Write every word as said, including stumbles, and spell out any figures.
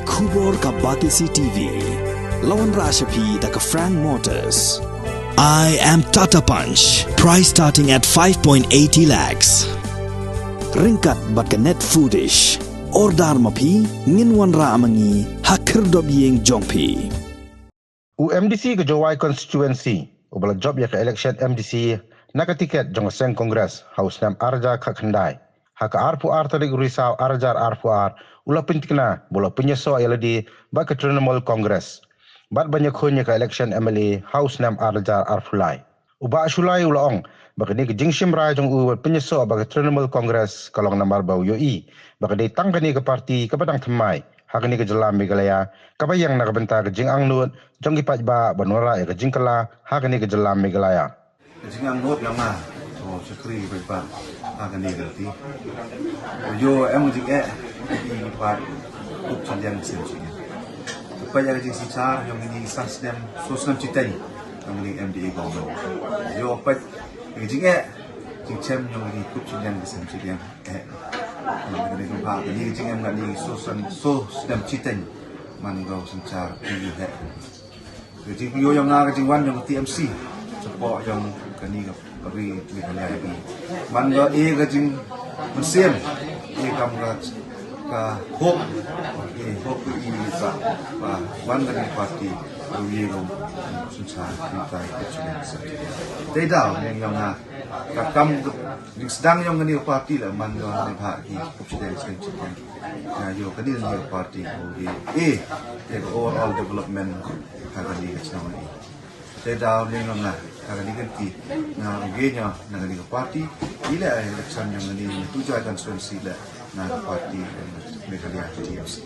Khubor ka Batesi T V. La wanrah sha phi da ka Frank Motors. I am Tata Punch. Price starting at five point eighty lakhs. Ryngkat bad ka Net Foodish. Order ma phi, ngin wanrah ma ngi ha khyrdop ïing jong phi. U M D C ka Jowai constituency, uba la jop ïa ka election M D C na ka tiket jong ka seng Congress ha u snem ar hajar khatkhyndai, ha ka arphew ar tarik u Risaw ar hajar arphew ar, u la pynthikna ba u la pynïasoh ïa lade bad ka Trinamool Congress, bad ban ïakhun ïa ka election M L A ha u snem ar hajar arphew lai. U Bah Shullai u la ong ba kane ka jingshim rai jong u ban pynïasoh bad ka Trinamool Congress ka long namar ba u ïohi ba ka dei tang kane ka party kaba dang thymmai ha kane ka jylla Meghalaya, kaba ïeng na ka bynta ka jingangnud jong ki paidbah ban wanrah ïa ka jingkylla ha kane ka jylla Meghalaya. Ka jingangnud jong nga, oh, shakri ki paidbah ha kane ka lynti. Ïoh em ka jingeh, ki paid kup shiliang ki sem shiliang. Peit ïa ka jingsynshar jong kine ki san snem, so snem shiteng jong kane ka M D A government. Ïoh peit ïa ka jingeh jingchem jong kine kup shiliang ki sem shiliang. Eh, kane ka jingeh kane, so snem, so snem shiteng man ka jingsynshar, ïoh eh. Ka jingpynïoh jong nga ka jingwan jong ka T M C, shapoh jong kane ka ri Meghalaya hi. Man ka, eh, ka jingmynsiem, eh, kam ka, ka hok, eh, hok ka, eh, ka, ka wan kane ka party, ka ri ka synshar, ka ri ka. Te daw, ne jong nga, ka kam ka jingsdang jong kane ka party la man ka, ne bha ki, ka Nga ïoh kane ka party ka, eh, eh, ka overall development ka kane ka chnong. Te daw ne nga, ka kane ka ti, nga rugi ïa na kane ka party, ila election jong kane ka Jowai constituency la, na ka party, Meghalaya T M C.